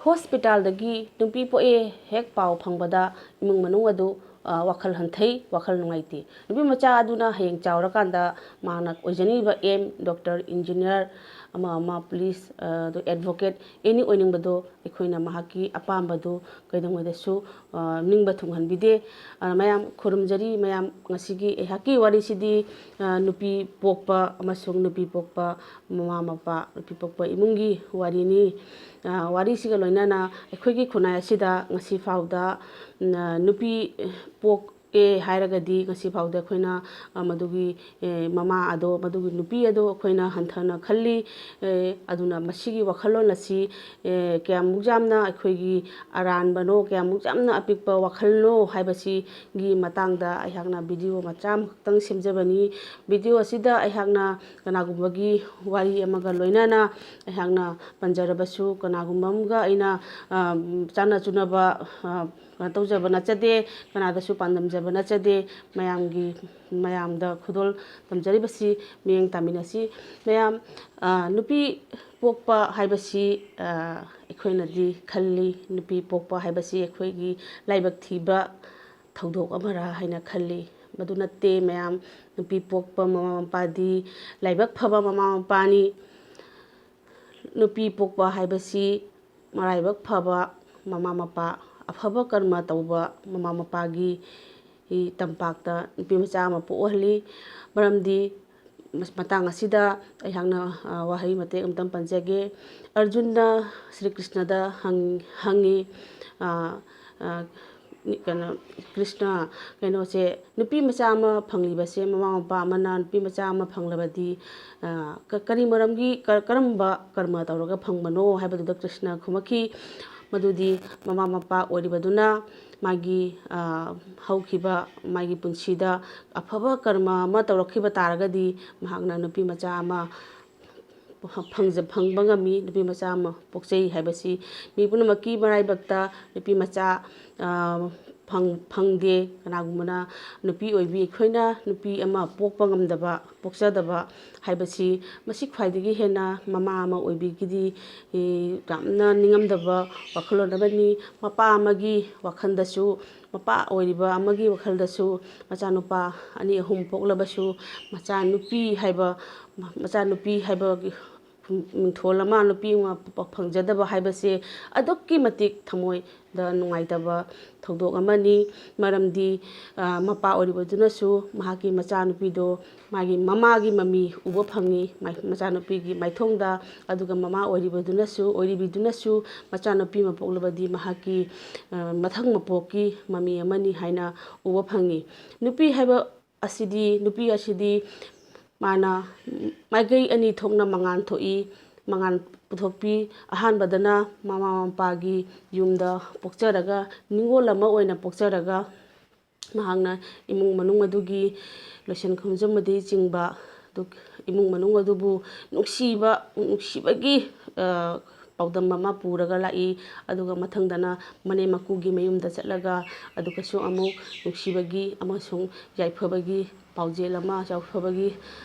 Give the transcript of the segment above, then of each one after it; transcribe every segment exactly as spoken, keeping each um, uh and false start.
ꯍꯣꯁꯄꯤꯇꯥꯜꯗꯒꯤ ꯅꯨꯄꯤ ꯄꯣꯛꯑꯦ ꯍꯦꯛ ꯄꯥꯎ ꯐꯪꯕꯗ ꯏꯃꯨꯡ ꯃꯅꯨꯡ ꯑꯗꯨ, ꯑ, ꯋꯥꯈꯜ ꯍꯟꯊꯩ, ꯋꯥꯈꯜ ꯅꯨꯡꯉꯥꯏꯇꯦ꯫ ꯅꯨꯄꯤ ꯃꯆꯥ ꯑꯗꯨꯅ ꯍꯌꯦꯡ ꯆꯥꯎꯔꯀꯥꯟꯗ ꯃꯥꯅ ꯑꯣꯏꯖꯅꯤꯡꯏꯕ aim, ꯗꯣꯛꯇꯔ, ꯏꯟꯖꯤꯅꯤꯌꯥꯔ, ꯑꯃ ꯑꯃ, ꯄꯨꯂꯤꯁ, ꯑ, ꯑꯗꯨ ꯑꯦꯗꯚꯣꯀꯦꯠ, ꯑꯦꯅꯤ ꯑꯣꯏꯅꯤꯡꯕꯗꯨ ꯑꯩꯈꯣꯏꯅ ꯃꯍꯥꯛꯀꯤ ꯑꯄꯥꯝꯕꯗꯨ ꯀꯩꯗꯧꯉꯩꯗꯁꯨ, ꯑ, ꯅꯤꯡꯕ ꯊꯨꯡꯍꯟꯕꯤꯗꯦ꯫ ꯑ, ꯃꯌꯥꯝ ꯈꯨꯔꯨꯝꯖꯔꯤ, ꯃꯌꯥꯝ ꯉꯁꯤꯒꯤ ꯑꯩꯍꯥꯛꯀꯤ ꯋꯥꯔꯤꯁꯤꯗꯤ, ꯑ, ꯅꯨꯄꯤ ꯄꯣꯛꯄ ꯑꯃꯁꯨꯡ ꯅꯨꯄꯤ ꯄꯣꯛꯄ ꯃꯃꯥ ꯃꯄꯥ, ꯅꯨꯄꯤ ꯄꯣꯛꯄ ꯏꯃꯨꯡꯒꯤ ꯋꯥꯔꯤꯅꯤ꯫ ꯑ, ꯋꯥꯔꯤꯁꯤꯒ ꯂꯣꯏꯅꯅ ꯑꯩꯈꯣꯏꯒꯤ ꯈꯨꯟꯅꯥꯏ ꯑꯁꯤꯗ ꯉꯁꯤ ꯐꯥꯎꯗ, ꯎꯝ, ꯑ, ꯅꯨꯄꯤ ꯄꯣꯛꯑꯦ ꯍꯥꯏꯔꯒꯗꯤ ꯉꯁꯤ ꯐꯥꯎꯗ ꯑꯩꯈꯣꯏꯅ, ꯑ, ꯃꯗꯨꯒꯤ, ꯑꯦ, ꯃꯃꯥ ꯑꯗꯣ, ꯃꯗꯨꯒꯤ ꯅꯨꯄꯤ ꯑꯗꯣ ꯑꯩꯈꯣꯏꯅ ꯍꯟꯊꯅ ꯈꯜꯂꯤ꯫ ꯑꯦ, ꯑꯗꯨꯅ ꯃꯁꯤꯒꯤ ꯋꯥꯈꯜꯂꯣꯟ ꯑꯁꯤ, ꯑꯦ, ꯀꯌꯥꯃꯨꯛ ꯌꯥꯝꯅ ꯑꯩꯈꯣꯏꯒꯤ ꯑꯔꯥꯟꯕꯅꯣ, ꯀꯌꯥꯃꯨꯛ ꯌꯥꯝꯅ ꯑꯄꯤꯛꯄ ꯋꯥꯈꯜꯅꯣ ꯍꯥꯏꯕꯁꯤꯒꯤ ꯃꯇꯥꯡꯗ ꯑꯩꯍꯥꯛꯅ ꯚꯤꯗꯤꯑꯣ ꯃꯆꯥ ꯑꯃꯈꯛꯇꯪ ꯁꯦꯝꯖꯕꯅꯤ꯫ ꯚꯤꯗꯤꯑꯣ ꯑꯁꯤꯗ ꯑꯩꯍꯥꯛꯅ ꯀꯅꯥꯒꯨꯝꯕꯒꯤ ꯋꯥꯔꯤ ꯑꯃꯒ ꯂꯣꯏꯅꯅ ꯑꯩꯍꯥꯛꯅ ꯄꯟꯖꯔꯕꯁꯨ, ꯀꯅꯥꯒꯨꯝꯕ ꯑꯃꯒ ꯑꯩꯅ, ꯑ, ꯆꯥꯟꯅ ꯆꯨꯅꯕ, ꯑ, ꯀꯩꯅꯣ ꯇꯧꯖꯕ ꯅꯠꯆꯗꯦ, ꯀꯅꯥꯗꯁꯨ ꯄꯥꯟꯗꯝꯖꯕ ꯅꯠꯆꯗꯦ꯫ ꯃꯌꯥꯝꯒꯤ, ꯃꯌꯥꯝꯗ ꯈꯨꯗꯣꯜ ꯇꯝꯖꯔꯤꯕꯁꯤ ꯃꯤꯠꯌꯦꯡ ꯇꯥꯃꯤꯟꯅꯁꯤ꯫ ꯃꯌꯥꯝ, ꯑ, ꯅꯨꯄꯤ ꯄꯣꯛꯄ ꯍꯥꯏꯕꯁꯤ, ꯑ, ꯑꯩꯈꯣꯏꯅꯗꯤ ꯈꯜꯂꯤ, ꯅꯨꯄꯤ ꯄꯣꯛꯄ ꯍꯥꯏꯕꯁꯤ ꯑꯩꯈꯣꯏꯒꯤ ꯂꯥꯏꯕꯛ ꯊꯤꯕ ꯊꯧꯗꯣꯛ ꯑꯃꯔ ꯍꯥꯏꯅ ꯈꯜꯂꯤ꯫ ꯃꯗꯨ ꯅꯠꯇꯦ ꯃꯌꯥꯝ, ꯅꯨꯄꯤ ꯄꯣꯛꯄ ꯃꯃꯥ ꯃꯄꯥꯗꯤ ꯂꯥꯏꯕꯛ ꯐꯕ ꯃꯃꯥ ꯃꯄꯥꯅꯤ꯫ ꯅꯨꯄꯤ ꯄꯣꯛꯄ ꯍꯥꯏꯕꯁꯤ ꯃꯔꯥꯏꯕꯛ ꯐꯕ ꯃꯃꯥ ꯃꯄꯥ, ꯑꯐꯕ ꯀꯔꯃ ꯇꯧꯕ ꯃꯃꯥ ꯃꯄꯥꯒꯤ ꯇꯝꯄꯥꯛꯇ ꯅꯨꯄꯤ ꯃꯆꯥ ꯑꯃ ꯄꯣꯛꯍꯜꯂꯤ꯫ ꯃꯔꯝꯗꯤ ꯃꯇꯥꯡ ꯑꯁꯤꯗ ꯑꯩꯍꯥꯛꯅ, ꯑ, ꯋꯥꯍꯩ ꯃꯇꯦꯛ ꯑꯃꯇꯪ ꯄꯟꯖꯒꯦ꯫ ꯑꯔꯖꯨꯟꯅ ꯁ꯭ꯔꯤ ꯀ꯭ꯔꯤꯁꯅꯗ ꯍꯪ-, ꯍꯪꯉꯤ, ꯑ, ꯑ, ꯀꯩꯅꯣ, ꯀ꯭ꯔꯤꯁꯅ, ꯀꯩꯅꯣꯁꯦ, ꯅꯨꯄꯤ ꯃꯆꯥ ꯑꯃ ꯐꯪꯂꯤꯕꯁꯦ, ꯃꯃꯥ ꯃꯄꯥ ꯑꯃꯅ ꯅꯨꯄꯤ ꯃꯆꯥ ꯑꯃ ꯐꯪꯂꯕꯗꯤ, ꯑ, ꯀ-, ꯀꯔꯤ ꯃꯔꯝꯒꯤ, ꯀ-, ꯀꯔꯝꯕ ꯀꯔꯃ ꯇꯧꯔꯒ ꯐꯪꯕꯅꯣ ꯍꯥꯏꯕꯗꯨꯗ ꯀ꯭ꯔꯤꯁꯅ ꯈꯨꯝꯃꯛꯈꯤ, ꯃꯗꯨꯗꯤ ꯃꯃꯥ ꯃꯄꯥ ꯑꯣꯏꯔꯤꯕꯗꯨꯅ ꯃꯥꯒꯤ, ꯑ, ꯍꯧꯈꯤꯕ ꯃꯥꯒꯤ ꯄꯨꯟꯁꯤꯗ ꯑꯐꯕ ꯀꯔꯃ ꯑꯃ ꯇꯧꯔꯛꯈꯤꯕ ꯇꯥꯔꯒꯗꯤ ꯃꯍꯥꯛꯅ ꯅꯨꯄꯤ ꯃꯆꯥ ꯑꯃ ꯐꯪꯖ-, ꯐꯪꯕ ꯉꯝꯃꯤ, ꯅꯨꯄꯤ ꯃꯆꯥ ꯑꯃ ꯄꯣꯛꯆꯩ ꯍꯥꯏꯕꯁꯤ ꯃꯤ ꯄꯨꯝꯅꯃꯛꯀꯤ ꯃꯔꯥꯏꯕꯛꯇ ꯅꯨꯄꯤ ꯃꯆꯥ, ꯑ, ꯐꯪ-, ꯐꯪꯗꯦ꯫ ꯀꯅꯥꯒꯨꯝꯕꯅ ꯅꯨꯄꯤ ꯑꯣꯏꯕꯤ ꯑꯩꯈꯣꯏꯅ ꯅꯨꯄꯤ ꯑꯃ ꯄꯣꯛꯄ ꯉꯝꯗꯕ, ꯄꯣꯛꯆꯗꯕ ꯍꯥꯏꯕꯁꯤ ꯃꯁꯤ ꯈ꯭ꯋꯥꯏꯗꯒꯤ ꯍꯦꯟꯅ ꯃꯃꯥ ꯑꯃ ꯑꯣꯏꯕꯤꯒꯤꯗꯤ, ꯑꯦ, ꯌꯥꯝꯅ ꯅꯤꯡꯉꯝꯗꯕ ꯋꯥꯈꯜꯂꯣꯟ ꯑꯃꯅꯤ꯫ ꯃꯄꯥ ꯑꯃꯒꯤ ꯋꯥꯈꯜꯗꯁꯨ, ꯃꯄꯥ ꯑꯣꯏꯔꯤꯕ ꯑꯃꯒꯤ ꯋꯥꯈꯜꯗꯁꯨ ꯃꯆꯥꯅꯨꯄꯥ ꯑꯅꯤ ꯑꯍꯨꯝ ꯄꯣꯛꯂꯕꯁꯨ ꯃꯆꯥꯅꯨꯄꯤ ꯍꯥꯏꯕ, ꯃꯆꯥꯅꯨꯄꯤ ꯍꯥꯏꯕ ꯃꯤꯡꯊꯣꯜ ꯑꯃ ꯅꯨꯄꯤ ꯑꯃ ꯐꯪꯖꯗꯕ ꯍꯥꯏꯕꯁꯦ ꯑꯗꯨꯛꯀꯤ ꯃꯇꯤꯛ ꯊꯃꯣꯏꯗ ꯅꯨꯡꯉꯥꯏꯇꯕ ꯊꯧꯗꯣꯛ ꯑꯃꯅꯤ꯫ ꯃꯔꯝꯗꯤ, ꯑ, ꯃꯄꯥ ꯑꯣꯏꯔꯤꯕꯗꯨꯅꯁꯨ ꯃꯍꯥꯛꯀꯤ ꯃꯆꯥꯅꯨꯄꯤꯗꯣ ꯃꯥꯒꯤ ꯃꯃꯥꯒꯤ ꯃꯃꯤ ꯎꯕ ꯐꯪꯉꯤ, ꯃꯥꯏ-, ꯃꯆꯥꯅꯨꯄꯤꯒꯤ ꯃꯥꯏꯊꯣꯡꯗ, ꯑꯗꯨꯒ ꯃꯃꯥ ꯑꯣꯏꯔꯤꯕꯗꯨꯅꯁꯨ, ꯑꯣꯏꯔꯤꯕꯤꯗꯨꯅꯁꯨ ꯃꯆꯥꯅꯨꯄꯤ ꯑꯃ ꯄꯣꯛꯂꯕꯗꯤ ꯃꯍꯥꯛꯀꯤ, ꯑ, ꯃꯊꯪ ꯃꯄꯣꯛꯀꯤ ꯃꯃꯤ ꯑꯃꯅꯤ ꯍꯥꯏꯅ ꯎꯕ ꯐꯪꯉꯤ꯫ ꯅꯨꯄꯤ ꯍꯥꯏꯕ ꯑꯁꯤꯗꯤ, ꯅꯨꯄꯤ ꯑꯁꯤꯗꯤ ꯃꯥꯅ ꯃꯥꯏꯀꯩ ꯑꯅꯤ ꯊꯣꯛꯅ ꯃꯉꯥꯜ ꯊꯣꯛꯏ, ꯃꯉꯥꯜ ꯄꯨꯊꯣꯛꯄꯤ꯫ ꯑꯍꯥꯟꯕꯗꯅ ꯃꯃꯥ ꯃꯄꯥꯒꯤ ꯌꯨꯝꯗ ꯄꯣꯛꯆꯔꯒ, ꯅꯤꯡꯉꯣꯜ ꯑꯃ ꯑꯣꯏꯅ ꯄꯣꯛꯆꯔꯒ, ꯃꯍꯥꯛꯅ ꯏꯃꯨꯡ ꯃꯅꯨꯡ ꯑꯗꯨꯒꯤ ꯂꯣꯏꯁꯟ ꯈꯣꯝꯖꯟꯕꯗꯒꯤ ꯆꯤꯡꯕ, ꯑꯗꯨ ꯏꯃꯨꯡ ꯃꯅꯨꯡ ꯑꯗꯨꯕꯨ ꯅꯨꯡꯁꯤꯕ, ꯅꯨꯡꯁꯤꯕꯒꯤ, ꯑ, ꯄꯥꯎꯗꯝ ꯑꯃ ꯄꯨꯔꯒ ꯂꯥꯛꯏ꯫ ꯑꯗꯨꯒ ꯃꯊꯪꯗꯅ ꯃꯅꯦꯝ ꯃꯀꯨꯒꯤ ꯃꯌꯨꯝꯗ ꯆꯠꯂꯒ, ꯑꯗꯨꯒꯁꯨ ꯑꯃꯨꯛ ꯅꯨꯡꯁꯤꯕꯒꯤ ꯑꯃꯁꯨꯡ ꯌꯥꯏꯐꯕꯒꯤ ꯄꯥꯎꯖꯦꯜ ꯑꯃ, ꯌꯥꯏꯐꯕꯒꯤ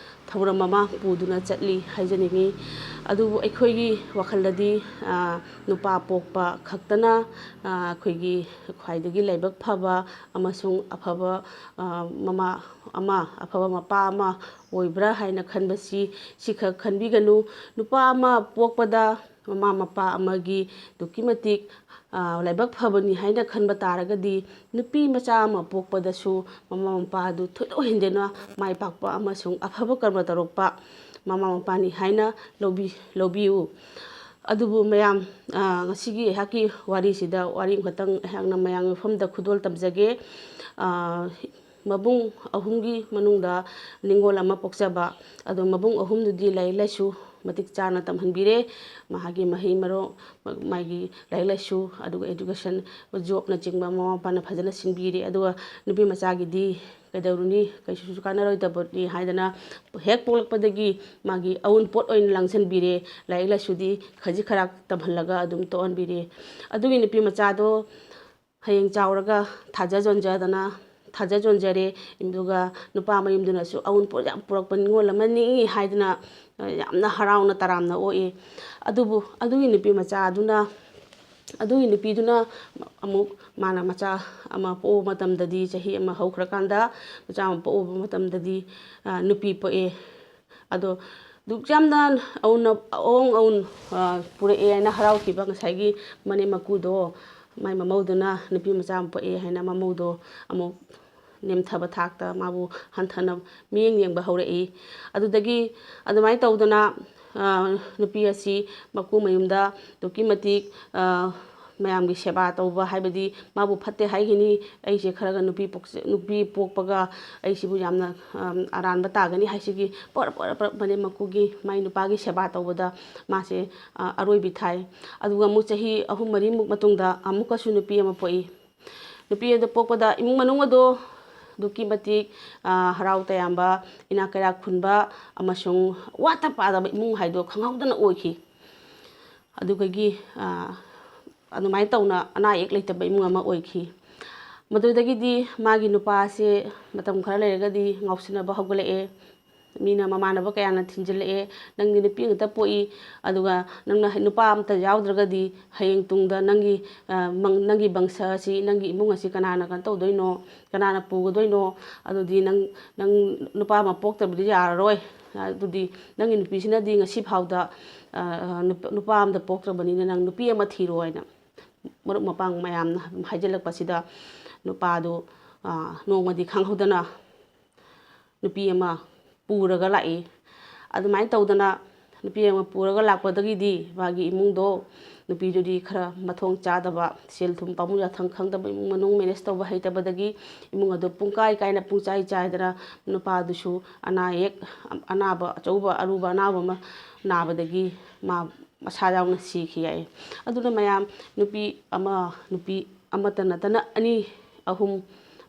ꯊꯧꯔꯝ ꯑꯃ ꯄꯨꯗꯨꯅ ꯆꯠꯂꯤ ꯍꯥꯏꯖꯅꯤꯡꯉꯤ꯫ ꯑꯗꯨꯕꯨ ꯑꯩꯈꯣꯏꯒꯤ ꯋꯥꯈꯜꯗꯗꯤ, ꯑ, ꯅꯨꯄꯥ ꯄꯣꯛꯄ ꯈꯛꯇꯅ, ꯑ, ꯑꯩꯈꯣꯏꯒꯤ ꯈ꯭ꯋꯥꯏꯗꯒꯤ ꯂꯥꯏꯕꯛ ꯐꯕ ꯑꯃꯁꯨꯡ ꯑꯐꯕ, ꯑ, ꯃꯃꯥ ꯑꯃ, ꯑꯐꯕ ꯃꯄꯥ ꯑꯃ ꯑꯣꯏꯕ꯭ꯔꯥ ꯍꯥꯏꯅ ꯈꯟꯕꯁꯤ, ꯁꯤꯈꯛ ꯈꯟꯕꯤꯒꯅꯨ꯫ ꯅꯨꯄꯥ ꯑꯃ ꯄꯣꯛꯄꯗ ꯃꯃꯥ ꯃꯄꯥ ꯑꯃꯒꯤ ꯑꯗꯨꯛꯀꯤ ꯃꯇꯤꯛ, ꯑ, ꯂꯥꯏꯕꯛ ꯐꯕꯅꯤ ꯍꯥꯏꯅ ꯈꯟꯕ ꯇꯥꯔꯒꯗꯤ, ꯅꯨꯄꯤ ꯃꯆꯥ ꯑꯃ ꯄꯣꯛꯄꯗꯁꯨ ꯃꯃꯥ ꯃꯄꯥ ꯑꯗꯨ ꯊꯣꯏꯗꯣꯛ ꯍꯦꯟꯗꯣꯛꯅ ꯃꯥꯏ ꯄꯥꯛꯄ ꯑꯃꯁꯨꯡ ꯑꯐꯕ ꯀꯔꯃ ꯇꯧꯔꯛꯄ ꯃꯃꯥ ꯃꯄꯥꯅꯤ ꯍꯥꯏꯅ ꯂꯧꯕꯤ-, ꯂꯧꯕꯤꯌꯨ꯫ ꯑꯗꯨꯕꯨ ꯃꯌꯥꯝ, ꯑ, ꯉꯁꯤꯒꯤ ꯑꯩꯍꯥꯛꯀꯤ ꯋꯥꯔꯤꯁꯤꯗ, ꯋꯥꯔꯤ ꯑꯃꯈꯛꯇꯪ ꯑꯩꯍꯥꯛꯅ ꯃꯌꯥꯝꯒꯤ ꯃꯐꯝꯗ ꯈꯨꯗꯣꯜ ꯇꯝꯖꯒꯦ꯫ ꯑ, ꯃꯕꯨꯡ ꯑꯍꯨꯝꯒꯤ ꯃꯅꯨꯡꯗ ꯅꯤꯡꯉꯣꯜ ꯑꯃ ꯄꯣꯛꯆꯕ꯫ ꯑꯗꯣ ꯃꯕꯨꯡ ꯑꯍꯨꯝꯗꯨꯗꯤ ꯂꯥꯏꯔꯤꯛ ꯂꯥꯏꯁꯨ ꯃꯇꯤꯛ ꯆꯥꯅ ꯇꯝꯍꯟꯕꯤꯔꯦ꯫ ꯃꯍꯥꯛꯀꯤ ꯃꯍꯩ ꯃꯔꯣꯡ, ꯃꯥꯒꯤ ꯂꯥꯏꯔꯤꯛ ꯂꯥꯏꯁꯨ, ꯑꯗꯨꯒ education, jobꯅꯆꯤꯡꯕ ꯃꯃꯥ ꯃꯄꯥꯅ ꯐꯖꯅ ꯁꯤꯟꯕꯤꯔꯦ꯫ ꯑꯗꯨꯒ ꯅꯨꯄꯤ ꯃꯆꯥꯒꯤꯗꯤ ꯀꯩꯗꯧꯔꯨꯅꯤ, ꯀꯩꯁꯨꯁꯨ ꯀꯥꯟꯅꯔꯣꯏꯗꯕꯅꯤ ꯍꯥꯏꯗꯅ ꯍꯦꯛ ꯄꯣꯛꯂꯛꯄꯗꯒꯤ ꯃꯥꯒꯤ ꯑꯎꯟꯄꯣꯠ ꯑꯣꯏꯅ ꯂꯥꯡꯁꯤꯟꯕꯤꯔꯦ꯫ ꯂꯥꯏꯔꯤꯛ ꯂꯥꯏꯁꯨꯗꯤ ꯈꯖꯤꯛ ꯈꯔꯥꯛ ꯇꯝꯍꯜꯂꯒ ꯑꯗꯨꯝ ꯇꯣꯛꯍꯟꯕꯤꯔꯦ꯫ ꯑꯗꯨꯒꯤ ꯅꯨꯄꯤ ꯃꯆꯥꯗꯣ ꯍꯌꯦꯡ ꯆꯥꯎꯔꯒ ꯊꯥꯖ ꯌꯣꯟꯖꯗꯅ, ꯊꯥꯖ ꯌꯣꯟꯖꯔꯦ꯫ ꯑꯗꯨꯒ ꯅꯨꯄꯥ ꯃꯌꯨꯝꯗꯨꯅꯁꯨ ꯑꯎꯟꯄꯣꯠ ꯌꯥꯝ ꯄꯨꯔꯛꯄ, ꯅꯤꯡꯉꯣꯜ ꯑꯃꯅꯤ ꯍꯥꯏꯗꯅ, ꯑ, ꯌꯥꯝꯅ ꯍꯔꯥꯎꯅ ꯇꯔꯥꯝꯅ ꯑꯣꯛꯏ꯫ ꯑꯗꯨꯕꯨ ꯑꯗꯨꯒꯤ ꯅꯨꯄꯤ ꯃꯆꯥ ꯑꯗꯨꯅ, ꯑꯗꯨꯒꯤ ꯅꯨꯄꯤꯗꯨꯅ ꯑꯃꯨꯛ ꯃꯥꯅ ꯃꯆꯥ ꯑꯃ ꯄꯣꯛꯎꯕ ꯃꯇꯝꯗꯗꯤ, ꯆꯍꯤ ꯑꯃ ꯍꯧꯈ꯭ꯔꯀꯥꯟꯗ ꯃꯆꯥ ꯑꯃ ꯄꯣꯛꯎꯕ ꯃꯇꯝꯗꯗꯤ, ꯑ, ꯅꯨꯄꯤ ꯄꯣꯛꯑꯦ꯫ ꯑꯗꯣ ꯑꯗꯨꯛ ꯌꯥꯝꯅ ꯑꯎꯟ ꯑꯋꯣꯡ ꯑꯎꯟ, ꯑ, ꯄꯨꯔꯛꯑꯦ ꯍꯥꯏꯅ ꯍꯔꯥꯎꯈꯤꯕ ꯉꯁꯥꯏꯒꯤ ꯃꯅꯦꯝ ꯃꯀꯨꯗꯣ, ꯃꯥꯏ ꯃꯃꯧꯗꯨꯅ ꯅꯨꯄꯤ ꯃꯆꯥ ꯑꯃ ꯄꯣꯛꯑꯦ ꯍꯥꯏꯅ ꯃꯃꯧꯗꯣ ꯑꯃꯨꯛ ꯅꯦꯝꯊꯕ ꯊꯥꯛꯇ ꯃꯥꯕꯨ ꯍꯟꯊꯅ ꯃꯤꯠꯌꯦꯡ ꯌꯦꯡꯕ ꯍꯧꯔꯛꯏ꯫ ꯑꯗꯨꯗꯒꯤ ꯑꯗꯨꯃꯥꯏꯅ ꯇꯧꯗꯅ, ꯑ, ꯅꯨꯄꯤ ꯑꯁꯤ ꯃꯀꯨ ꯃꯌꯨꯝꯗ ꯑꯗꯨꯛꯀꯤ ꯃꯇꯤꯛ, ꯑ, ꯃꯌꯥꯝꯒꯤ ꯁꯦꯕꯥ ꯇꯧꯕ, ꯍꯥꯏꯕꯗꯤ ꯃꯥꯕꯨ ꯐꯠꯇꯦ ꯍꯥꯏꯈꯤꯅꯤ, ꯑꯩꯁꯦ ꯈꯔꯒ ꯅꯨꯄꯤ ꯄꯣꯛꯆ-, ꯅꯨꯄꯤ ꯄꯣꯛꯄꯒ ꯑꯩꯁꯤꯕꯨ ꯌꯥꯝꯅ, ꯑꯝ, ꯑꯔꯥꯟꯕ ꯇꯥꯒꯅꯤ ꯍꯥꯏꯁꯤꯒꯤ ꯄꯔꯞ ꯄꯔꯞ ꯄꯔꯞ ꯃꯅꯦꯝ ꯃꯀꯨꯒꯤ ꯃꯥꯏ ꯅꯨꯄꯥꯒꯤ ꯁꯦꯕꯥ ꯇꯧꯕꯗ ꯃꯥꯁꯦ, ꯑ, ꯑꯔꯣꯏꯕꯤ ꯊꯥꯏ꯫ ꯑꯗꯨꯒ ꯑꯃꯨꯛ ꯆꯍꯤ ꯑꯍꯨꯝ ꯃꯔꯤꯃꯨꯛ ꯃꯇꯨꯡꯗ ꯑꯃꯨꯛꯀꯁꯨ ꯅꯨꯄꯤ ꯑꯃ ꯄꯣꯛꯏ꯫ ꯅꯨꯄꯤ ꯑꯗꯨ ꯄꯣꯛꯄꯗ ꯏꯃꯨꯡ ꯃꯅꯨꯡ ꯑꯗꯣ ꯑꯗꯨꯛꯀꯤ ꯃꯇꯤꯛ, ꯑ, ꯍꯔꯥꯎ ꯇꯌꯥꯝꯕ, ꯏꯅꯥꯛ ꯀꯩꯔꯥꯛ ꯈꯨꯟꯕ ꯑꯃꯁꯨꯡ ꯋꯥꯠꯇ ꯄꯥꯗꯕ ꯏꯃꯨꯡ ꯍꯥꯏꯗꯣ ꯈꯪꯍꯧꯗꯅ ꯑꯣꯏꯈꯤ꯫ ꯑꯗꯨꯗꯒꯤ, ꯑ, ꯑꯗꯨꯃꯥꯏꯅ ꯇꯧꯅ ꯑꯅꯥ ꯑꯌꯦꯛ ꯂꯩꯇꯕ ꯏꯃꯨꯡ ꯑꯃ ꯑꯣꯏꯈꯤ꯫ ꯃꯗꯨꯗꯒꯤꯗꯤ ꯃꯥꯒꯤ ꯅꯨꯄꯥꯁꯦ ꯃꯇꯝ ꯈꯔ ꯂꯩꯔꯒꯗꯤ ꯉꯥꯎꯁꯤꯟꯅꯕ ꯍꯧꯒꯠꯂꯛꯑꯦ꯫ ꯃꯤꯅ, ꯃꯃꯥꯟꯅꯕ ꯀꯌꯥꯅ ꯊꯤꯟꯖꯤꯜꯂꯛꯑꯦ, "ꯅꯪꯗꯤ ꯅꯨꯄꯤ ꯉꯥꯛꯇ ꯄꯣꯛꯏ, ꯑꯗꯨꯒ ꯅꯪꯅ ꯍ-, ꯅꯨꯄꯥ ꯑꯝꯇ ꯌꯥꯎꯗ꯭ꯔꯒꯗꯤ ꯍꯌꯦꯡ ꯇꯨꯡꯗ ꯅꯪꯒꯤ, ꯑ, ꯃꯪ-, ꯅꯪꯒꯤ ꯕꯪꯁ ꯑꯁꯤ, ꯅꯪꯒꯤ ꯏꯃꯨꯡ ꯑꯁꯤ ꯀꯅꯥꯅ ꯀꯩꯅꯣ ꯇꯧꯗꯣꯏꯅꯣ? ꯀꯅꯥꯅ ꯄꯨꯒꯗꯣꯏꯅꯣ? ꯑꯗꯨꯗꯤ ꯅꯪ, ꯅꯪ ꯅꯨꯄꯥ ꯑꯃ ꯄꯣꯛꯇꯕꯗꯤ ꯌꯥꯔꯔꯣꯏ꯫ ꯑꯗꯨꯗꯤ ꯅꯪꯒꯤ ꯅꯨꯄꯤꯁꯤꯅꯗꯤ ꯉꯁꯤ ꯐꯥꯎꯗ, ꯑ, ꯅꯨꯄꯥ ꯑꯝꯇ ꯄꯣꯛꯇ꯭ꯔꯕꯅꯤꯅ ꯅꯪ ꯅꯨꯄꯤ ꯑꯃ ꯊꯤꯔꯣ" ꯍꯥꯏꯅ ꯃꯔꯨꯞ ꯃꯄꯥꯡ ꯃꯌꯥꯝꯅ ꯍꯥꯏꯖꯤꯜꯂꯛꯄꯁꯤꯗ ꯅꯨꯄꯥꯗꯨ, ꯑ, ꯅꯣꯡꯃꯗꯤ ꯈꯪꯍꯧꯗꯅ ꯅꯨꯄꯤ ꯑꯃ ꯄꯨꯔꯒ ꯂꯥꯛꯏ꯫ ꯑꯗꯨꯃꯥꯏꯅ ꯇꯧꯗꯅ ꯅꯨꯄꯤ ꯑꯃ ꯄꯨꯔꯒ ꯂꯥꯛꯄꯗꯒꯤꯗꯤ ꯃꯥꯒꯤ ꯏꯃꯨꯡꯗꯣ, ꯅꯨꯄꯤꯗꯨꯗꯤ ꯈꯔ ꯃꯊꯣꯡ ꯆꯥꯗꯕ, ꯁꯦꯜ ꯊꯨꯝ ꯄꯥꯝꯃꯨ ꯌꯥꯊꯪ ꯈꯪꯗꯕ, ꯏꯃꯨꯡ ꯃꯅꯨꯡ ꯃꯦꯅꯦꯖ ꯇꯧꯕ ꯍꯩꯇꯕꯗꯒꯤ ꯏꯃꯨꯡ ꯑꯗꯨ ꯄꯨꯡꯀꯥꯏ ꯀꯥꯏꯅ, ꯄꯨꯡꯆꯥꯏ ꯆꯥꯏꯗꯅ, ꯅꯨꯄꯥꯗꯨꯁꯨ ꯑꯅꯥ ꯑꯌꯦꯛ, ꯑꯅꯥꯕ ꯑꯆꯧꯕ, ꯑꯔꯨꯕ ꯑꯅꯥꯕ ꯑꯃ ꯅꯥꯕꯗꯒꯤ ꯃꯥ ꯃꯁꯥ ꯌꯥꯎꯅ ꯁꯤꯈꯤ ꯍꯥꯏ꯫ ꯑꯗꯨꯅ ꯃꯌꯥꯝ, ꯅꯨꯄꯤ ꯑꯃ, ꯅꯨꯄꯤ ꯑꯃꯠꯇ ꯅꯠꯇꯅ ꯑꯅꯤ, ꯑꯍꯨꯝ,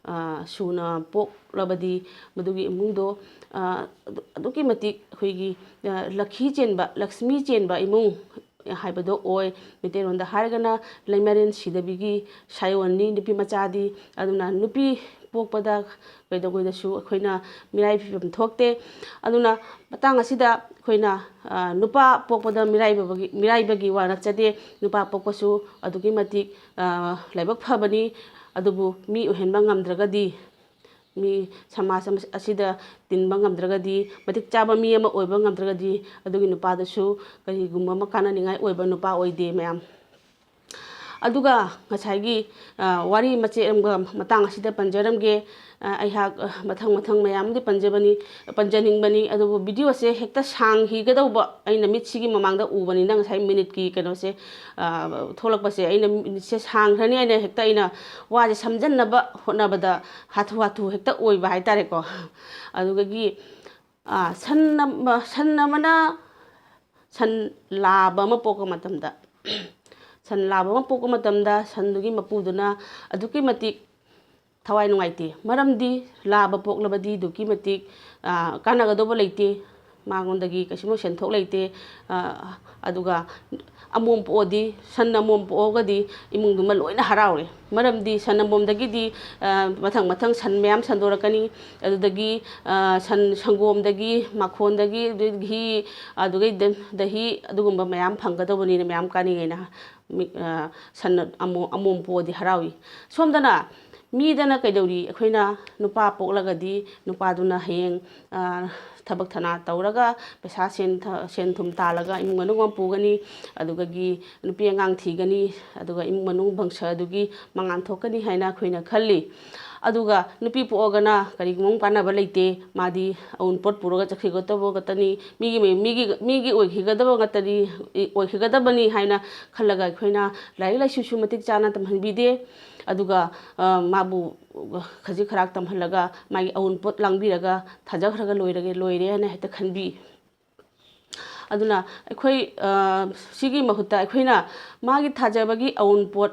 ꯑ, ꯁꯨꯅ ꯄꯣꯛꯂꯕꯗꯤ ꯃꯗꯨꯒꯤ ꯏꯃꯨꯡꯗꯣ, ꯑ, ꯑꯗꯨ-, ꯑꯗꯨꯛꯀꯤ ꯃꯇꯤꯛ ꯑꯩꯈꯣꯏꯒꯤ, ꯑ, ꯂꯛꯈꯤ ꯆꯦꯟꯕ, ꯂꯛꯁꯃꯤ ꯆꯦꯟꯕ ꯏꯃꯨꯡ, ꯍꯥꯏꯕꯗꯣ ꯑꯣꯏ꯫ ꯃꯩꯇꯩꯂꯣꯟꯗ ꯍꯥꯏꯔꯒꯅ ꯂꯩꯃꯔꯦꯟ ꯁꯤꯗꯕꯤꯒꯤ ꯁꯥꯏꯑꯣꯟꯅꯤ ꯅꯨꯄꯤ ꯃꯆꯥꯗꯤ꯫ ꯑꯗꯨꯅ ꯅꯨꯄꯤ ꯄꯣꯛꯄꯗ ꯀꯩꯗꯧꯉꯩꯗꯁꯨ ꯑꯩꯈꯣꯏꯅ ꯃꯤꯔꯥꯏ ꯐꯤꯕꯝ ꯊꯣꯛꯇꯦ꯫ ꯑꯗꯨꯅ ꯃꯇꯥꯡ ꯑꯁꯤꯗ ꯑꯩꯈꯣꯏꯅ, ꯑ, ꯅꯨꯄꯥ ꯄꯣꯛꯄꯗ ꯃꯤꯔꯥꯏꯕꯒꯤ, ꯃꯤꯔꯥꯏꯕꯒꯤ ꯋꯥ ꯅꯠꯆꯗꯦ꯫ ꯅꯨꯄꯥ ꯄꯣꯛꯄꯁꯨ ꯑꯗꯨꯛꯀꯤ ꯃꯇꯤꯛ, ꯑ, ꯂꯥꯏꯕꯛ ꯐꯕꯅꯤ꯫ ꯑꯗꯨꯕꯨ ꯃꯤ ꯑꯣꯏꯍꯟꯕ ꯉꯝꯗ꯭ꯔꯒꯗꯤ, ꯃꯤ ꯁꯃꯥꯖ ꯑꯃ, ꯑꯁꯤꯗ ꯇꯤꯟꯕ ꯉꯝꯗ꯭ꯔꯒꯗꯤ, ꯃꯇꯤꯛ ꯆꯥꯕ ꯃꯤ ꯑꯃ ꯑꯣꯏꯕ ꯉꯝꯗ꯭ꯔꯒꯗꯤ, ꯑꯗꯨꯒꯤ ꯅꯨꯄꯥꯗꯨꯁꯨ ꯀꯔꯤꯒꯨꯝꯕ ꯑꯃ ꯀꯥꯟꯅꯅꯤꯡꯉꯥꯏ ꯑꯣꯏꯕ ꯅꯨꯄꯥ ꯑꯣꯏꯗꯦ ꯃꯌꯥꯝ꯫ ꯑꯗꯨꯒ ꯉꯁꯥꯏꯒꯤ, ꯑ, ꯋꯥꯔꯤ ꯃꯆꯦꯠ ꯑꯃꯒ ꯃꯇꯥꯡ ꯑꯁꯤꯗ ꯄꯟꯖꯔꯝꯒꯦ꯫ ꯑ, ꯑꯩꯍꯥꯛ, ꯑ, ꯃꯊꯪ ꯃꯊꯪ ꯃꯌꯥꯝꯗꯤ ꯄꯟꯖꯕꯅꯤ, ꯄꯟꯖꯅꯤꯡꯕꯅꯤ, ꯑꯗꯨꯕꯨ video ꯁꯦ ꯍꯦꯛꯇ ꯁꯥꯡꯈꯤꯒꯗꯧꯕ ꯑꯩꯅ ꯃꯤꯠꯁꯤꯒꯤ ꯃꯃꯥꯡꯗ ꯎꯕꯅꯤꯅ ꯉꯁꯥꯏ minute ꯀꯤ ꯀꯩꯅꯣꯁꯦ, ꯑ, ꯊꯣꯛꯂꯛꯄꯁꯦ ꯑꯩꯅ minute ꯁꯦ ꯁꯥꯡꯈ꯭ꯔꯅꯤ ꯍꯥꯏꯅ ꯍꯦꯛꯇ ꯑꯩꯅ ꯋꯥꯁꯦ ꯁꯝꯖꯟꯅꯕ ꯍꯣꯠꯅꯕꯗ ꯍꯥꯊꯨ ꯍꯥꯊꯨ ꯍꯦꯛꯇ ꯑꯣꯏꯕ ꯍꯥꯏꯇꯥꯔꯦꯀꯣ꯫ ꯑꯗꯨꯗꯒꯤ, ꯑ, ꯁꯟ ꯑꯃ, ꯁꯟ ꯑꯃꯅ, ꯁꯟ ꯂꯥꯕ ꯑꯃ ꯄꯣꯛꯄ ꯃꯇꯝꯗ, ꯁꯟ ꯂꯥꯕ ꯑꯃ ꯄꯣꯛꯄ ꯃꯇꯝꯗ ꯁꯟꯗꯨꯒꯤ ꯃꯄꯨꯗꯨꯅ ꯑꯗꯨꯛꯀꯤ ꯃꯇꯤꯛ ꯊꯋꯥꯏ ꯅꯨꯡꯉꯥꯏꯇꯦ꯫ ꯃꯔꯝꯗꯤ ꯂꯥꯕ ꯄꯣꯛꯂꯕꯗꯤ ꯑꯗꯨꯛꯀꯤ ꯃꯇꯤꯛ, ꯑ, ꯀꯥꯟꯅꯒꯗꯧꯕ ꯂꯩꯇꯦ꯫ ꯃꯉꯣꯟꯗꯒꯤ ꯀꯩꯁꯨꯝ ꯁꯦꯟꯊꯣꯛ ꯂꯩꯇꯦ꯫ ꯑ, ꯑꯗꯨꯒ ꯑꯃꯣꯝ ꯄꯣꯛꯑꯗꯤ, ꯁꯟ ꯑꯃꯣꯝ ꯄꯣꯛꯑꯒꯗꯤ ꯏꯃꯨꯡꯗꯨꯃ ꯂꯣꯏꯅ ꯍꯔꯥꯎꯔꯦ꯫ ꯃꯔꯝꯗꯤ ꯁꯟ ꯑꯃꯣꯝꯗꯒꯤꯗꯤ, ꯑ, ꯃꯊꯪ ꯃꯊꯪ ꯁꯟ ꯃꯌꯥꯝ ꯁꯟꯗꯣꯔꯛꯀꯅꯤ꯫ ꯑꯗꯨꯗꯒꯤ, ꯑ, ꯁꯟ ꯁꯪꯒꯣꯝꯗꯒꯤ, ꯃꯈꯣꯟꯗꯒꯤ, ꯑꯗꯨꯗꯒꯤ ꯘꯤ, ꯑꯗꯨꯗꯒꯤ ꯗ-, ꯗꯍꯤ, ꯑꯗꯨꯒꯨꯝꯕ ꯃꯌꯥꯝ ꯐꯪꯒꯗꯧꯕꯅꯤꯅ ꯃꯌꯥꯝ ꯀꯥꯟꯅꯤꯡꯉꯦꯅ ꯃꯤ-, ꯑ, ꯁꯟ ꯑꯃꯣ-, ꯑꯃꯣꯝ ꯄꯣꯛꯑꯗꯤ ꯍꯔꯥꯎꯏ꯫ ꯁꯣꯝꯗꯅ ꯃꯤꯗꯅ ꯀꯩꯗꯧꯔꯤ? ꯑꯩꯈꯣꯏꯅ ꯅꯨꯄꯥ ꯄꯣꯛꯂꯒꯗꯤ ꯅꯨꯄꯥꯗꯨꯅ ꯍꯌꯦꯡ, ꯑ, ꯊꯕꯛ ꯊꯅꯥ ꯇꯧꯔꯒ ꯄꯩꯁꯥ ꯁꯦꯟ ꯊ-, ꯁꯦꯟ ꯊꯨꯝ ꯇꯥꯜꯂꯒ ꯏꯃꯨꯡ ꯃꯅꯨꯡ ꯑꯃ ꯄꯨꯒꯅꯤ, ꯑꯗꯨꯗꯒꯤ ꯅꯨꯄꯤ ꯑꯉꯥꯡ ꯊꯤꯒꯅꯤ, ꯑꯗꯨꯒ ꯏꯃꯨꯡ ꯃꯅꯨꯡ ꯕꯪꯁ ꯑꯗꯨꯒꯤ ꯃꯉꯥꯟ ꯊꯣꯛꯀꯅꯤ ꯍꯥꯏꯅ ꯑꯩꯈꯣꯏꯅ ꯈꯜꯂꯤ꯫ ꯑꯗꯨꯒ ꯅꯨꯄꯤ ꯄꯣꯛꯑꯒꯅ ꯀꯔꯤꯒꯨꯝꯕ ꯑꯃ ꯀꯥꯟꯅꯕ ꯂꯩꯇꯦ, ꯃꯥꯗꯤ ꯑꯋꯨꯟꯄꯣꯠ ꯄꯨꯔꯒ ꯆꯠꯈꯤꯒꯗꯕ ꯉꯥꯛꯇꯅꯤ, ꯃꯤꯒꯤ ꯃꯤ-, ꯃꯤꯒꯤ, ꯃꯤꯒꯤ ꯑꯣꯏꯈꯤꯒꯗꯕ ꯉꯥꯛꯇꯅꯤ, ꯑꯣꯏꯈꯤꯒꯗꯕꯅꯤ ꯍꯥꯏꯅ ꯈꯜꯂꯒ ꯑꯩꯈꯣꯏꯅ ꯂꯥꯏꯔꯤꯛ ꯂꯥꯏꯁꯨꯁꯨ ꯃꯇꯤꯛ ꯆꯥꯅ ꯇꯝꯍꯟꯕꯤꯗꯦ꯫ ꯑꯗꯨꯒ, ꯑ, ꯃꯥꯕꯨ ꯈꯖꯤꯛ ꯈꯔꯥꯛ ꯇꯝꯍꯜꯂꯒ ꯃꯥꯒꯤ ꯑꯋꯨꯟꯄꯣꯠ ꯂꯥꯡꯕꯤꯔꯒ ꯊꯥꯖꯈ꯭ꯔꯒ ꯂꯣꯏꯔꯒꯦ, ꯂꯣꯏꯔꯦ ꯍꯥꯏꯅ ꯍꯦꯛꯇ ꯈꯟꯕꯤ꯫ ꯑꯗꯨꯅ ꯑꯩꯈꯣꯏ, ꯑ, ꯁꯤꯒꯤ ꯃꯍꯨꯠꯇ ꯑꯩꯈꯣꯏꯅ ꯃꯥꯒꯤ ꯊꯥꯖꯕꯒꯤ ꯑꯋꯨꯟꯄꯣꯠ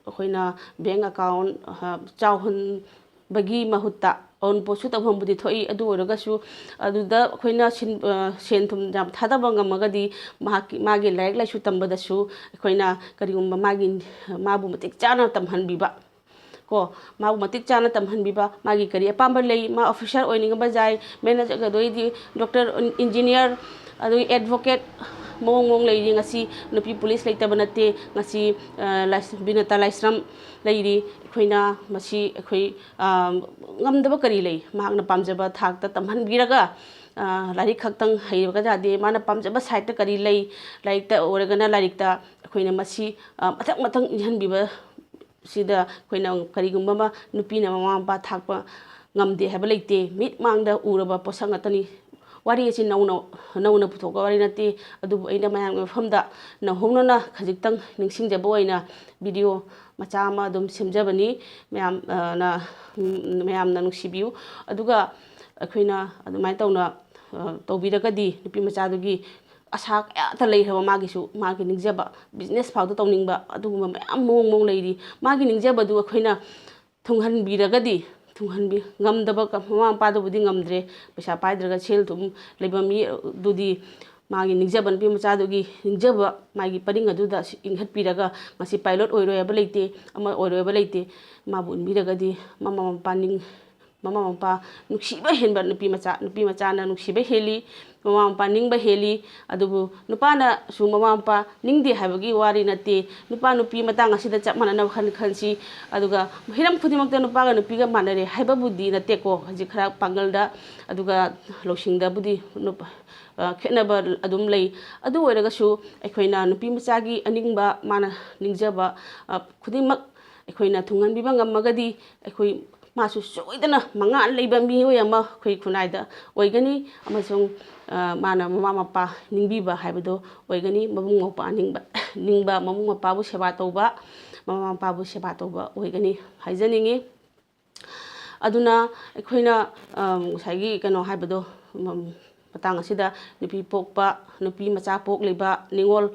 ꯑꯩꯈꯣꯏꯅ bank account, ꯑ, ꯆꯥꯎꯍꯟꯕꯒꯤ ꯃꯍꯨꯠꯇ ꯑꯋꯨꯟꯄꯣꯠꯁꯨ ꯇꯧꯐꯝꯕꯨꯗꯤ ꯊꯣꯛꯏ꯫ ꯑꯗꯨ ꯑꯣꯏꯔꯒꯁꯨ ꯑꯗꯨꯗ ꯑꯩꯈꯣꯏꯅ ꯁꯤꯟ-, ꯑ, ꯁꯦꯟ ꯊꯨꯝ ꯌꯥꯝ ꯊꯥꯗꯕ ꯉꯝꯃꯒꯗꯤ ꯃꯍꯥꯛꯀꯤ, ꯃꯥꯒꯤ ꯂꯥꯏꯔꯤꯛ ꯂꯥꯏꯁꯨ ꯇꯝꯕꯗꯁꯨ ꯑꯩꯈꯣꯏꯅ ꯀꯔꯤꯒꯨꯝꯕ ꯃꯥꯒꯤ, ꯃꯥꯕꯨ ꯃꯇꯤꯛ ꯆꯥꯅ ꯇꯝꯍꯟꯕꯤꯕ, ꯀꯣ, ꯃꯥꯕꯨ ꯃꯇꯤꯛ ꯆꯥꯅ ꯇꯝꯍꯟꯕꯤꯕ, ꯃꯥꯒꯤ ꯀꯔꯤ ꯑꯄꯥꯝꯕ ꯂꯩ, ꯃꯥ officer ꯑꯣꯏꯅꯤꯡꯉꯕ ꯌꯥꯏ, manager, ꯑꯗꯩꯗꯤ doctor, engineer, ꯑꯗꯒꯤ advocate, ꯃꯑꯣꯡ ꯃꯑꯣꯡ ꯂꯩꯔꯤ꯫ ꯉꯁꯤ ꯅꯨꯄꯤ police ꯂꯩꯇꯕ ꯅꯠꯇꯦ, ꯉꯁꯤ, ꯑ, ꯂꯥꯏꯁ-, ꯕꯤꯅꯇꯥ ꯂꯥꯏꯁ꯭ꯔꯝ ꯂꯩꯔꯤ꯫ ꯑꯩꯈꯣꯏꯅ ꯃꯁꯤ ꯑꯩꯈꯣꯏ, ꯑ, ꯉꯝꯗꯕ ꯀꯔꯤ ꯂꯩ? ꯃꯍꯥꯛꯅ ꯄꯥꯝꯖꯕ ꯊꯥꯛꯇ ꯇꯝꯍꯟꯕꯤꯔꯒ, ꯑ, ꯂꯥꯏꯔꯤꯛ ꯈꯛꯇꯪ ꯍꯩꯔꯒ ꯌꯥꯗꯦ, ꯃꯥꯅ ꯄꯥꯝꯖꯕ side ꯇ ꯀꯔꯤ ꯂꯩ, ꯂꯥꯏꯔꯤꯛꯇ ꯑꯣꯏꯔꯒꯅ ꯂꯥꯏꯔꯤꯛꯇ ꯑꯩꯈꯣꯏꯅ ꯃꯁꯤ, ꯑ, ꯃꯊꯪ ꯃꯊꯪ ꯏꯟꯍꯟꯕꯤꯕ ꯁꯤꯗ ꯑꯩꯈꯣꯏꯅ ꯀꯔꯤꯒꯨꯝꯕ ꯑꯃ ꯅꯨꯄꯤꯅ ꯃꯃꯥ ꯃꯄꯥ ꯊꯥꯛꯄ ꯉꯝꯗꯦ ꯍꯥꯏꯕ ꯂꯩꯇꯦ꯫ ꯃꯤꯠ ꯃꯥꯡꯗ ꯎꯔꯕ ꯄꯣꯠꯁꯛ ꯉꯥꯛꯇꯅꯤ꯫ ꯋꯥꯔꯤ ꯑꯁꯤ ꯅꯧꯅ, ꯅꯧꯅ ꯄꯨꯊꯣꯛꯄ ꯋꯥꯔꯤ ꯅꯠꯇꯦ꯫ ꯑꯗꯨꯕꯨ ꯑꯩꯅ ꯃꯌꯥꯝꯒꯤ ꯃꯐꯝꯗ ꯅꯧꯍꯧꯅꯅ ꯈꯖꯤꯛꯇꯪ ꯅꯤꯡꯁꯤꯡꯖꯕ ꯑꯣꯏꯅ video ꯃꯆꯥ ꯑꯃ ꯑꯗꯨꯝ ꯁꯦꯝꯖꯕꯅꯤ꯫ ꯃꯌꯥꯝ, ꯑ, ꯅ, ꯎꯝ, ꯃꯌꯥꯝꯅ ꯅꯨꯡꯁꯤꯕꯤꯌꯨ꯫ ꯑꯗꯨꯒ ꯑꯩꯈꯣꯏꯅ ꯑꯗꯨꯃꯥꯏꯅ ꯇꯧꯅ, ꯑ, ꯇꯧꯕꯤꯔꯒꯗꯤ ꯅꯨꯄꯤ ꯃꯆꯥꯗꯨꯒꯤ ꯑꯁꯥ ꯀꯌꯥꯇ ꯂꯩꯈ꯭ꯔꯕ ꯃꯥꯒꯤꯁꯨ, ꯃꯥꯒꯤ ꯅꯤꯡꯖꯕ, business ꯐꯥꯎꯗ ꯇꯧꯅꯤꯡꯕ, ꯑꯗꯨꯒꯨꯝꯕ ꯃꯌꯥꯝ ꯃꯑꯣꯡ ꯃꯑꯣꯡ ꯂꯩꯔꯤ꯫ ꯃꯥꯒꯤ ꯅꯤꯡꯖꯕꯗꯨ ꯑꯩꯈꯣꯏꯅ ꯊꯨꯡꯍꯟꯕꯤꯔꯒꯗꯤ, ꯊꯨꯡꯍꯟꯕꯤ-, ꯉꯝꯗꯕ ꯀ-, ꯃꯃꯥ ꯃꯄꯥꯗꯨꯕꯨꯗꯤ ꯉꯝꯗ꯭ꯔꯦ, ꯄꯩꯁꯥ ꯄꯥꯏꯗ꯭ꯔꯒ ꯁꯦꯜ ꯊꯨꯝ ꯂꯩꯕ ꯃꯤ ꯑꯗꯨꯗꯤ ꯃꯥꯒꯤ ꯅꯤꯡꯖꯕ, ꯅꯨꯄꯤ ꯃꯆꯥꯗꯨꯒꯤ ꯅꯤꯡꯖꯕ, ꯃꯥꯒꯤ ꯄꯔꯤꯡ ꯑꯗꯨꯗ ꯁꯤ ꯏꯟꯈꯠꯄꯤꯔꯒ ꯉꯁꯤ pilot ꯑꯣꯏꯔꯣꯏ ꯍꯥꯏꯕ ꯂꯩꯇꯦ, ꯑꯃ ꯑꯣꯏꯔꯣꯏ ꯍꯥꯏꯕ ꯂꯩꯇꯦ꯫ ꯃꯥꯕꯨ ꯏꯟꯕꯤꯔꯒꯗꯤ ꯃꯃꯥ ꯃꯄꯥ ꯅꯤꯡ-, ꯃꯃꯥ ꯃꯄꯥ ꯅꯨꯡꯁꯤꯕ ꯍꯦꯟꯕ ꯅꯨꯄꯤ ꯃꯆꯥ, ꯅꯨꯄꯤ ꯃꯆꯥꯅ ꯅꯨꯡꯁꯤꯕ ꯍꯦꯜꯂꯤ, ꯃꯃꯥ ꯃꯄꯥ ꯅꯤꯡꯕ ꯍꯦꯜꯂꯤ꯫ ꯑꯗꯨꯕꯨ ꯅꯨꯄꯥꯅꯁꯨ ꯃꯃꯥ ꯃꯄꯥ ꯅꯤꯡꯗꯦ ꯍꯥꯏꯕꯒꯤ ꯋꯥꯔꯤ ꯅꯠꯇꯦ꯫ ꯅꯨꯄꯥ ꯅꯨꯄꯤ ꯃꯇꯥꯡ ꯑꯁꯤꯗ ꯆꯞ ꯃꯥꯟꯅꯅ ꯋꯥꯈꯜ ꯈꯟꯁꯤ꯫ ꯑꯗꯨꯒ ꯍꯤꯔꯝ ꯈꯨꯗꯤꯡꯃꯛꯇ ꯅꯨꯄꯥꯒ ꯅꯨꯄꯤꯒ ꯃꯥꯟꯅꯔꯦ ꯍꯥꯏꯕꯕꯨꯗꯤ ꯅꯠꯇꯦꯀꯣ꯫ ꯍꯧꯖꯤꯛ ꯈꯔ ꯄꯥꯡꯒꯜꯗ, ꯑꯗꯨꯒ ꯂꯧꯁꯤꯡꯗꯕꯨꯗꯤ ꯅꯨꯄꯥ, ꯑ, ꯈꯦꯠꯅꯕ ꯑꯗꯨꯝ ꯂꯩ꯫ ꯑꯗꯨ ꯑꯣꯏꯔꯒꯁꯨ ꯑꯩꯈꯣꯏꯅ ꯅꯨꯄꯤ ꯃꯆꯥꯒꯤ ꯑꯅꯤꯡꯕ, ꯃꯥꯅ ꯅꯤꯡꯖꯕ, ꯑ, ꯈꯨꯗꯤꯡꯃꯛ ꯑꯩꯈꯣꯏꯅ ꯊꯨꯡꯍꯟꯕꯤꯕ ꯉꯝꯃꯒꯗꯤ ꯑꯩꯈꯣꯏ ꯃꯥꯁꯨ ꯁꯣꯏꯗꯅ ꯃꯉꯥꯜ ꯂꯩꯕ ꯃꯤꯑꯣꯏ ꯑꯃ ꯑꯩꯈꯣꯏ ꯈꯨꯟꯅꯥꯏꯗ ꯑꯣꯏꯒꯅꯤ꯫ ꯑꯃꯁꯨꯡ, ꯑ, ꯃꯥꯅ ꯃꯃꯥ ꯃꯄꯥ ꯅꯤꯡꯕꯤꯕ ꯍꯥꯏꯕꯗꯣ ꯑꯣꯏꯒꯅꯤ꯫ ꯃꯕꯨꯡ ꯃꯧꯄ꯭ꯋꯥ ꯅꯤꯡꯕ, ꯅꯤꯡꯕ, ꯃꯕꯨꯡ ꯃꯧꯄ꯭ꯋꯥꯕꯨ ꯁꯦꯕꯥ ꯇꯧꯕ, ꯃꯃꯥ ꯃꯄꯥꯕꯨ ꯁꯦꯕꯥ ꯇꯧꯕ ꯑꯣꯏꯒꯅꯤ ꯍꯥꯏꯖꯅꯤꯡꯉꯤ꯫ ꯑꯗꯨꯅ ꯑꯩꯈꯣꯏꯅ, ꯑ, ꯉꯁꯥꯏꯒꯤ ꯀꯩꯅꯣ ꯍꯥꯏꯕꯗꯣ, ꯎꯝ, ꯃꯇꯥꯡ ꯑꯁꯤꯗ ꯅꯨꯄꯤ ꯄꯣꯛꯄ, ꯅꯨꯄꯤ ꯃꯆꯥ ꯄꯣꯛꯂꯤꯕ ꯅꯤꯉꯣꯜ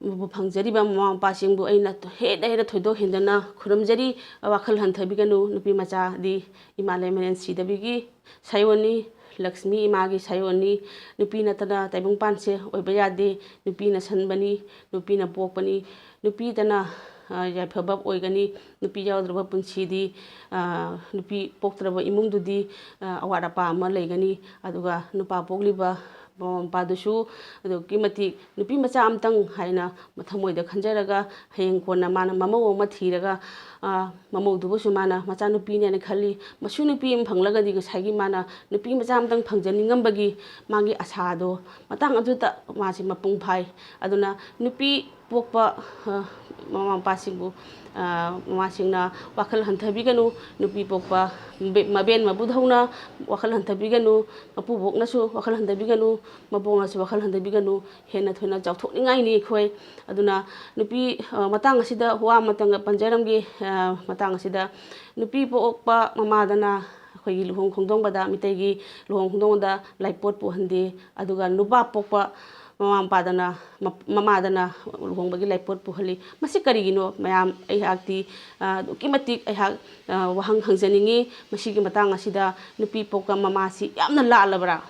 ꯐꯪꯖꯔꯤꯕ ꯃꯃꯥ ꯃꯄꯥꯁꯤꯡꯕꯨ ꯑꯩꯅ ꯍꯦꯟꯅ ꯍꯦꯟꯅ ꯊꯣꯏꯗꯣꯛ ꯍꯦꯟꯗꯅ ꯈꯨꯔꯨꯝꯖꯔꯤ꯫ ꯋꯥꯈꯜ ꯍꯟꯊꯕꯤꯒꯅꯨ꯫ ꯅꯨꯄꯤ ꯃꯆꯥꯗꯤ ꯏꯃꯥ ꯂꯩꯃꯔꯦꯟ ꯁꯤꯗꯕꯤꯒꯤ ꯁꯥꯏꯑꯣꯟꯅꯤ, ꯂꯛꯁꯃꯤ ꯏꯃꯥꯒꯤ ꯁꯥꯏꯑꯣꯟꯅꯤ꯫ ꯅꯨꯄꯤ ꯅꯠꯇꯅ ꯇꯥꯏꯕꯪꯄꯥꯟꯁꯦ ꯑꯣꯏꯕ ꯌꯥꯗꯦ꯫ ꯅꯨꯄꯤꯅ ꯁꯟꯕꯅꯤ, ꯅꯨꯄꯤꯅ ꯄꯣꯛꯄꯅꯤ, ꯅꯨꯄꯤꯇꯅ, ꯑ, ꯌꯥꯏꯐꯕ ꯑꯣꯏꯒꯅꯤ꯫ ꯅꯨꯄꯤ ꯌꯥꯎꯗ꯭ꯔꯕ ꯄꯨꯟꯁꯤꯗꯤ, ꯑ, ꯅꯨꯄꯤ ꯄꯣꯛꯇ꯭ꯔꯕ ꯏꯃꯨꯡꯗꯨꯗꯤ, ꯑ, ꯑꯋꯥꯠ ꯑꯄꯥ ꯑꯃ ꯂꯩꯒꯅꯤ꯫ ꯑꯗꯨꯒ ꯅꯨꯄꯥ ꯄꯣꯛꯂꯤꯕ ꯃꯃꯥ ꯃꯄꯥꯗꯨꯁꯨ ꯑꯗꯨꯛꯀꯤ ꯃꯇꯤꯛ ꯅꯨꯄꯤ ꯃꯆꯥ ꯑꯃꯇꯪ ꯍꯥꯏꯅ ꯃꯊꯃꯣꯏꯗ ꯈꯟꯖꯔꯒ, ꯍꯌꯦꯡ ꯀꯣꯟꯅ ꯃꯥꯅ ꯃꯃꯧ ꯑꯃ ꯊꯤꯔꯒ, ꯑ, ꯃꯃꯧꯗꯨꯕꯨꯁꯨ ꯃꯥꯅ ꯃꯆꯥꯅꯨꯄꯤꯅꯦꯅ ꯈꯜꯂꯤ꯫ ꯃꯁꯨ ꯅꯨꯄꯤ ꯑꯃ ꯐꯪꯂꯒꯗꯤ ꯉꯁꯥꯏꯒꯤ ꯃꯥꯅ ꯅꯨꯄꯤ ꯃꯆꯥ ꯑꯃꯇꯪ ꯐꯪꯖꯅꯤꯡꯉꯝꯕꯒꯤ ꯃꯥꯒꯤ ꯑꯁꯥꯗꯣ ꯃꯇꯥꯡ ꯑꯗꯨꯗ ꯃꯥꯁꯤ ꯃꯄꯨꯡ ꯐꯥꯏ꯫ ꯑꯗꯨꯅ ꯅꯨꯄꯤ ꯄꯣꯛꯄ, ꯑ, ꯃꯃꯥ ꯃꯄꯥꯁꯤꯡꯕꯨ, ꯑ, ꯃꯃꯥꯁꯤꯡꯅ ꯋꯥꯈꯜ ꯍꯟꯊꯕꯤꯒꯅꯨ꯫ ꯅꯨꯄꯤ ꯄꯣꯛꯄ ꯃꯕꯦ-, ꯃꯕꯦꯟ ꯃꯄꯨꯗꯧꯅ ꯋꯥꯈꯜ ꯍꯟꯊꯕꯤꯒꯅꯨ꯫ ꯃꯄꯨꯕꯣꯛꯅꯁꯨ ꯋꯥꯈꯜ ꯍꯟꯊꯕꯤꯒꯅꯨ꯫ ꯃꯕꯣꯛꯅꯁꯨ ꯋꯥꯈꯜ ꯍꯟꯊꯕꯤꯒꯅꯨ꯫ ꯍꯦꯟꯅ ꯊꯣꯏꯅ ꯆꯥꯎꯊꯣꯛꯅꯤꯡꯉꯥꯏꯅꯤ ꯑꯩꯈꯣꯏ꯫ ꯑꯗꯨꯅ ꯅꯨꯄꯤ, ꯑ, ꯃꯇꯥꯡ ꯑꯁꯤꯗ ꯋꯥ ꯑꯃꯇꯪꯒ ꯄꯟꯖꯔꯝꯒꯦ꯫ ꯑ, ꯃꯇꯥꯡ ꯑꯁꯤꯗ ꯅꯨꯄꯤ ꯄꯣꯛꯄ ꯃꯃꯥꯗꯅ ꯑꯩꯈꯣꯏꯒꯤ ꯂꯨꯍꯣꯡ ꯈꯣꯡꯗꯣꯡꯕꯗ, ꯃꯤꯇꯩꯒꯤ ꯂꯨꯍꯣꯡ ꯈꯣꯡꯗꯣꯡꯕꯗ ꯂꯥꯏꯄꯣꯠ ꯄꯨꯍꯟꯗꯦ꯫ ꯑꯗꯨꯒ ꯅꯨꯄꯥ ꯄꯣꯛꯄ ꯃꯃꯥ ꯃꯄꯥꯗꯅ, ꯃ-, ꯃꯃꯥꯗꯅ ꯂꯨꯍꯣꯡꯕꯒꯤ ꯂꯥꯏꯄꯣꯠ ꯄꯨꯍꯜꯂꯤ꯫ ꯃꯁꯤ ꯀꯔꯤꯒꯤꯅꯣ? ꯃꯌꯥꯝ, ꯑꯩꯍꯥꯛꯇꯤ, ꯑ, ꯑꯗꯨꯛꯀꯤ ꯃꯇꯤꯛ ꯑꯩꯍꯥꯛ, ꯑ, ꯋꯥꯍꯪ ꯍꯪꯖꯅꯤꯡꯉꯤ꯫ ꯃꯁꯤꯒꯤ ꯃꯇꯥꯡ ꯑꯁꯤꯗ ꯅꯨꯄꯤ ꯄꯣꯛꯄ ꯃꯃꯥꯁꯤ ꯌꯥꯝꯅ ꯂꯥꯜꯂꯕ꯭ꯔꯥ?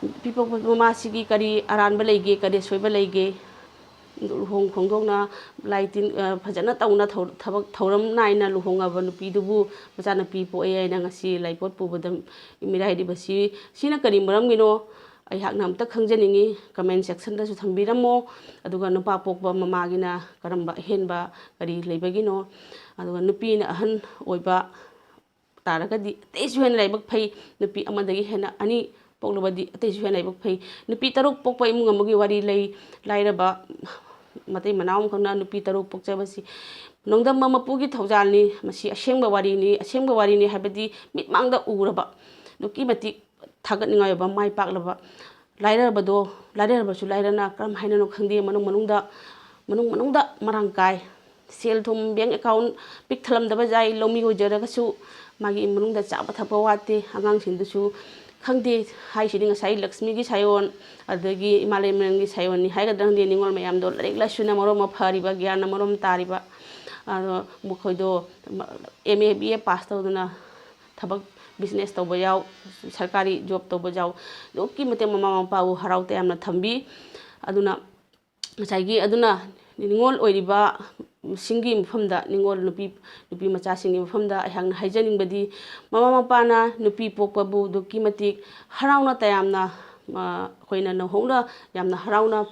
ꯅꯨꯄꯤ ꯄꯣꯛꯄ ꯃꯃꯥꯁꯤꯒꯤ ꯀꯔꯤ ꯑꯔꯥꯟꯕ ꯂꯩꯒꯦ, ꯀꯔꯤ ꯑꯁꯣꯏꯕ ꯂꯩꯒꯦ? ꯂꯨꯍꯣꯡ ꯈꯣꯡꯗꯣꯡꯅ ꯂꯥꯏ ꯇꯤꯟ, ꯑ, ꯐꯖꯅ ꯇꯧꯅ ꯊꯧ-, ꯊꯕꯛ ꯊꯧꯔꯝ ꯅꯥꯏꯅ ꯂꯨꯍꯣꯡꯉꯕ ꯅꯨꯄꯤꯗꯨꯕꯨ ꯃꯆꯥꯅꯨꯄꯤ ꯄꯣꯛꯑꯦ ꯍꯥꯏꯅ ꯉꯁꯤ ꯂꯥꯏꯄꯣꯠ ꯄꯨꯕꯗ ꯃꯤꯔꯥꯏꯔꯤꯕꯁꯤ, ꯁꯤꯅ ꯀꯔꯤ ꯃꯔꯝꯒꯤꯅꯣ? ꯑꯩꯍꯥꯛꯅ ꯑꯝꯇ ꯈꯪꯖꯅꯤꯡꯉꯤ꯫ Comment sectionꯗꯁꯨ ꯊꯝꯕꯤꯔꯝꯃꯣ꯫ ꯑꯗꯨꯒ ꯅꯨꯄꯥ ꯄꯣꯛꯄ ꯃꯃꯥꯒꯤꯅ ꯀꯔꯝꯕ ꯑꯍꯦꯟꯕ ꯀꯔꯤ ꯂꯩꯕꯒꯤꯅꯣ? ꯑꯗꯨꯒ ꯅꯨꯄꯤꯅ ꯑꯍꯟ ꯑꯣꯏꯕ ꯇꯥꯔꯒꯗꯤ ꯑꯇꯩꯁꯨ ꯍꯦꯟꯅ ꯂꯥꯏꯕꯛ ꯐꯩ꯫ ꯅꯨꯄꯤ ꯑꯃꯗꯒꯤ ꯍꯦꯟꯅ ꯑꯅꯤ ꯄꯣꯛꯂꯕꯗꯤ ꯑꯇꯩꯁꯨ ꯍꯦꯟꯅ ꯂꯥꯏꯕꯛ ꯐꯩ꯫ ꯅꯨꯄꯤ ꯇꯔꯨꯛ ꯄꯣꯛꯄ ꯏꯃꯨꯡ ꯑꯃꯒꯤ ꯋꯥꯔꯤ ꯂꯩ꯫ ꯂꯥꯏꯔꯕ ꯃꯇꯩ ꯃꯅꯥꯎ ꯑꯃꯈꯛꯅ ꯅꯨꯄꯤ ꯇꯔꯨꯛ ꯄꯣꯛꯆꯕꯁꯤ ꯅꯣꯡꯗꯝꯕ ꯃꯄꯨꯒꯤ ꯊꯧꯖꯥꯜꯅꯤ꯫ ꯃꯁꯤ ꯑꯁꯦꯡꯕ ꯋꯥꯔꯤꯅꯤ, ꯑꯁꯦꯡꯕ ꯋꯥꯔꯤꯅꯤ ꯍꯥꯏꯕꯗꯤ ꯃꯤꯠꯃꯥꯡꯗ ꯎꯔꯕ꯫ ꯑꯗꯨꯛꯀꯤ ꯃꯇꯤꯛ ꯊꯥꯒꯠꯅꯤꯡꯉꯥꯏ ꯑꯣꯏꯕ, ꯃꯥꯏ ꯄꯥꯛꯂꯕ꯫ ꯂꯥꯏꯔꯕꯗꯣ, ꯂꯥꯏꯔꯕꯁꯨ ꯂꯥꯏꯔꯅ ꯀꯔꯝ ꯍꯥꯏꯅꯅꯣ ꯈꯪꯗꯦ, ꯃꯅꯨꯡ ꯃꯅꯨꯡꯗ, ꯃꯅꯨꯡ ꯃꯅꯨꯡꯗ ꯃꯔꯥꯡ ꯀꯥꯏ꯫ ꯁꯦꯜ ꯊꯨꯝ, bank account ꯄꯤꯛ ꯊꯜꯂꯝꯗꯕ ꯌꯥꯏ, ꯂꯧꯃꯤ ꯑꯣꯏꯖꯔꯒꯁꯨ ꯃꯥꯒꯤ ꯏꯃꯨꯡ ꯃꯅꯨꯡꯗ ꯆꯥꯕ ꯊꯛꯄ ꯋꯥꯠꯇꯦ, ꯑꯉꯥꯡꯁꯤꯡꯗꯨꯁꯨ ꯈꯪꯗꯦ, ꯍꯥꯏꯁꯤꯗꯤ ꯉꯁꯥꯏ ꯂꯛꯁꯃꯤꯒꯤ ꯁꯥꯏꯑꯣꯟ, ꯑꯗꯒꯤ ꯏꯃꯥ ꯂꯩꯃꯔꯦꯜꯒꯤ ꯁꯥꯏꯑꯣꯟꯅꯤ ꯍꯥꯏꯒꯗ꯭ꯔꯥ ꯈꯪꯗꯦ, ꯅꯤꯉꯣꯜ ꯃꯌꯥꯝꯗꯣ ꯂꯥꯏꯔꯤꯛ ꯂꯥꯏꯁꯨꯅ ꯃꯔꯣꯝ ꯑꯃ ꯐꯔꯤꯕ, ꯒ꯭ꯌꯥꯟꯅ ꯃꯔꯣꯝ ꯇꯥꯔꯤꯕ, ꯑꯗꯣ ꯃꯈꯣꯏꯗꯣ M A B A pass ꯇꯧꯗꯅ ꯊꯕꯛ, ꯕꯤꯖꯤꯅꯦꯁ ꯇꯧꯕ ꯌꯥꯎ, ꯁꯔꯀꯥꯔꯤ ꯖꯣꯕ ꯇꯧꯕ ꯌꯥꯎ, ꯑꯗꯨꯛꯀꯤ ꯃꯇꯤꯛ ꯃꯃꯥ ꯃꯄꯥꯕꯨ ꯍꯔꯥꯎ ꯇꯌꯥꯝꯅ ꯊꯝꯕꯤ꯫ ꯑꯗꯨꯅ ꯉꯁꯥꯏꯒꯤ ꯑꯗꯨꯅ ꯅꯤꯉꯣꯜ ꯑꯣꯏꯔꯤꯕ ꯁꯤꯡꯒꯤ ꯃꯐꯝꯗ, ꯅꯤꯉꯣꯜ ꯅꯨꯄꯤ, ꯅꯨꯄꯤ ꯃꯆꯥꯁꯤꯡꯒꯤ ꯃꯐꯝꯗ ꯑꯩꯍꯥꯛꯅ ꯍꯥꯏꯖꯅꯤꯡꯕꯗꯤ, ꯃꯃꯥ ꯃꯄꯥꯅ ꯅꯨꯄꯤ ꯄꯣꯛꯄꯕꯨ ꯑꯗꯨꯛꯀꯤ ꯃꯇꯤꯛ ꯍꯔꯥꯎꯅ ꯇꯌꯥꯝꯅ, ꯑ, ꯑꯩꯈꯣꯏꯅ ꯅꯧꯍꯧꯅ ꯌꯥꯝꯅ ꯍꯔꯥꯎꯅ